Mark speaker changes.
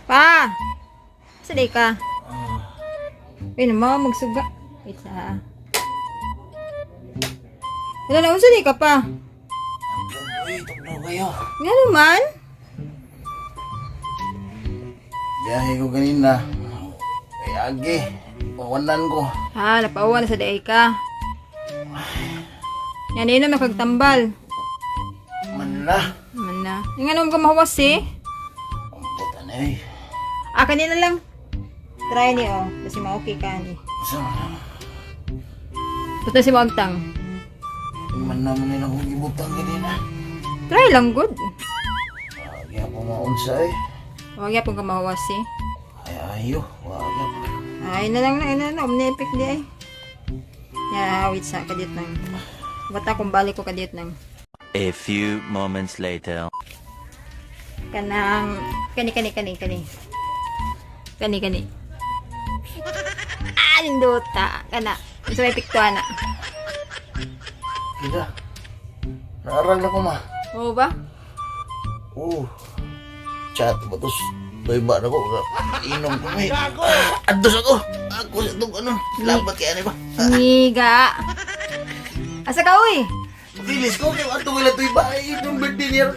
Speaker 1: Pa! Sa di ka? Uy, naman, magsuga. Wait sa. Wala na, unsa di ka pa?
Speaker 2: Uy, tugnaw kayo.
Speaker 1: Nga naman.
Speaker 2: Biyahe ko kanina. Kay agi. Pawanan ko.
Speaker 1: Ha, napauwa na sa diay ka. Yan, inom na kagtambal.
Speaker 2: Man na.
Speaker 1: Man na. Nga naman ka mahuwas eh.
Speaker 2: Ang puta na eh.
Speaker 1: Ah, kanina lang. Try ni oh. Kasi ma-okay ka ni.
Speaker 2: Sa
Speaker 1: Basta si Maagtang.
Speaker 2: Man naman nila kong gibutang kanina.
Speaker 1: Try lang good.
Speaker 2: Agi ako maunsa eh.
Speaker 1: Huwag yapon ka mahuwas eh.
Speaker 2: Ay ayo. Wag ako.
Speaker 1: Ay, na lang na, ay na lang. Omnipic di ay. Ya, wait sa kadit nang. Bata kung balik ko kadit nang.
Speaker 3: A few moments later.
Speaker 1: Kanang kani kani kani kani. Kani kani. Ah, nindota. Kana. Sa may piktuan na.
Speaker 2: Kila. Naarang na ko ma.
Speaker 1: Oo ba?
Speaker 2: Oo. Chat ba tos? Doy ba na ko? Inom ko may. Ados ako. Ako sa itong ano. Salamat kay ano ba?
Speaker 1: Niga. Asa ka uy?
Speaker 2: Bilis ko kay ato wala tuy ba ay itong birthday niya.